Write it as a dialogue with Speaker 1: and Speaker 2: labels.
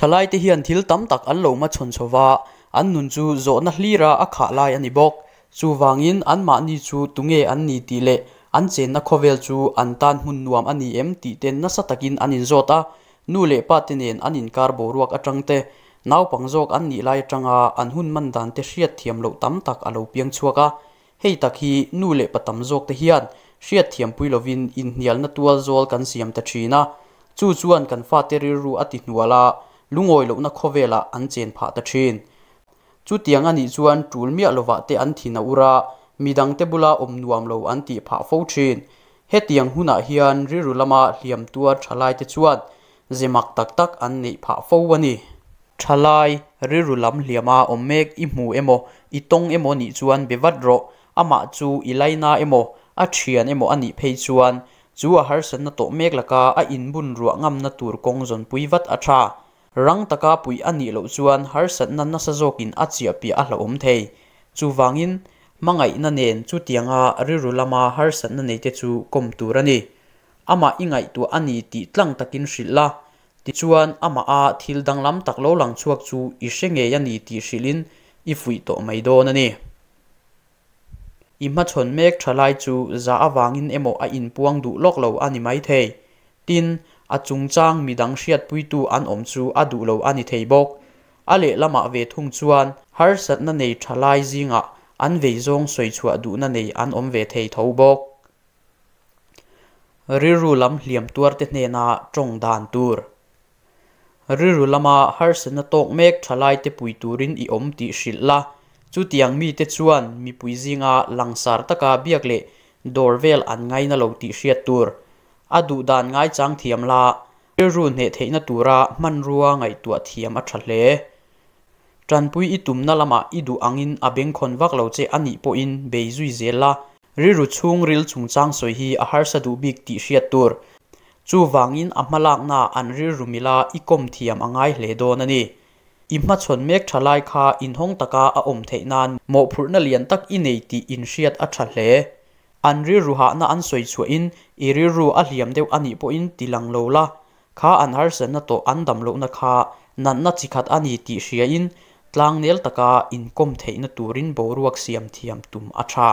Speaker 1: Thalaite hian thil tam tak an lo hmachhawn chho va, an nun chu zawhna hlira a khah lai a ni bawk. Chuvangin anmahni chu tunge an ni tih leh an chenna khawvel chu an tan hmun nuam a ni em tih te nasa takin an inzawt a, nu leh pa te nen an inkar boruak atang te, naupang zawk an nih lai atanga an hun man dan te hriat thiam loh tam tak a lo piang chhuak a. Hei tak hi nu leh pa tam zawk te hian hriat thiampui lovin inhnialna tual zawl kan siam ta thin a. Chu chuan kan fate rilru a ti hnual a, lungawi lohna khawvelah an chen phah ta thin. Chutiang a nih chuan tul miah lovah te an thin a ur a, midangte bula awm nuam lo an tih phah fo thin. Hetiang hunah hian rilru lama hliam tuar thalaite chuan ze mak tak tak an neih phah fo a ni. Thalai, rilru lam hliama awm mek i hmu emaw, i tawng emaw nih chuan be vat rawh. Amah chu i laina emaw, a thian emaw a nih phei chuan chu a harsatna tawh mek laka a inbun ruah ngamna tur kawng zawnpui vat a tha. Rang taka puih a nih loh chuan harsatna nasa zawkin a chiahpiah a hlauhawm thei. Chuvangin, hmangaihna nen chutianga rilru lama harsatna neite chu kawm tur a ni. Amah i ngaihtuah a ni tih tlang takin hrilh la, tichuan amaha thil danglam tak lo lang chhuak chu i hre ngei a ni tih hrilhin i fuih tawh mai dawn a ni. I hmachhawn mek tha lai chu za avangin emaw a inpuang duh lawk lo a ni mai thei. Tin, a chungchang midang hriatpuitu an awm chu a duh lo a ni thei bawk. A lehlamah ve thung chuan harsatna nei tha lai zingah an vei zawng sawi chhuah duhna nei an awm ve thei tho bawk. Rilru lam hliam tuarte hnena tawng dan tur. Rilru lama harsatna tawk mek thalaite pui turin i awm tih hrilh la, chutiang mite chuan mipui zinga langsar taka biak leh dawr vel an ngaina lo tih hriat tur. A duh dan ngaichang thiam la, rilru hneh theihna tura hmanrua ngaihtuah thiam a tha hle. Tanpui i tumna lamah i duh angin a bengkhawn vak lo che a nih pawhin bei zui zel la, rilru chhungril chungchang sawi hi a harsa duh bik tih hriat tur. Chuvangin a hmalakna an rilru mila i kawm thiam a ngai hle dawn a ni. I hmachhawn mek tha lai kha inhawng taka a awm theih nan mawhphurhna lian tak i nei tih inhriat a tha hle. An rilru hahna an sawi chhuahin i rilru a hliam deuh a nih pawhin ti lang lo la, kha an harsatna tawh an dam lohna kha natna chi khat a ni tih hriain tlangnel taka inkawm theihna turin boruak siam thiam tum a tha.